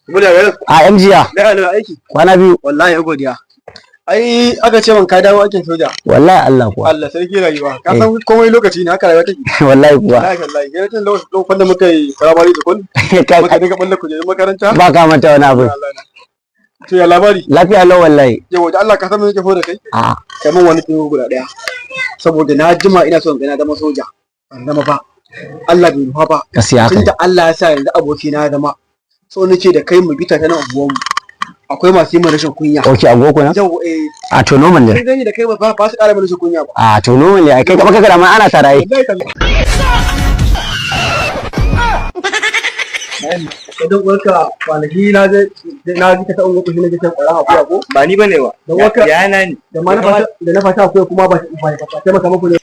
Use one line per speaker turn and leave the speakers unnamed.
Muna ganin
A MGA.
Da ana aiki.
Kwana biyu.
Wallahi ya godiya. Ai aka ce man ka dawo aikin soja.
Wallahi Allah kuwa.
Allah sarki rayuwa. Ka san komai lokaci ne, haka rayuwa take.
Wallahi kuwa.
Wallahi wallahi. Yana tun lokacin da muka yi firamare school. Muka dinga balle kujerun makaranta.
Ba ka manta wani abu.
To, ya labari?
Lafiya lau wallahi.
Yau da Allah ka san me nake so da kai?
A.
Kai min wani taimako guda daya. Saboda na jima ina so in ga na zama soja. Ban zama ba. Allah bai nufa ba.
Gaskiya haka.
Tunda Allah ya sa yanzu abokina ya zama. So nace da kai mu bi ta nan unguwanmu. Akwai masu yi min rashin kunya.
Okay, agogo na?
Yau eh.
A to, normal ne.
Sai gani da kai ba su ƙara min rashin kunya ba.
A to, normal ne. Ai kai ka da ma ana tare ai.
Wallahi tallahi. Idan uwarka kwanaki na je na ji ka ta unguwa kushi na je can ƙwaron akuya ko?
Ba ni bane ba.
Da uwarka
Ya na ne.
Da ma na fata da na fata akuya kuma ba taimaka muku ne.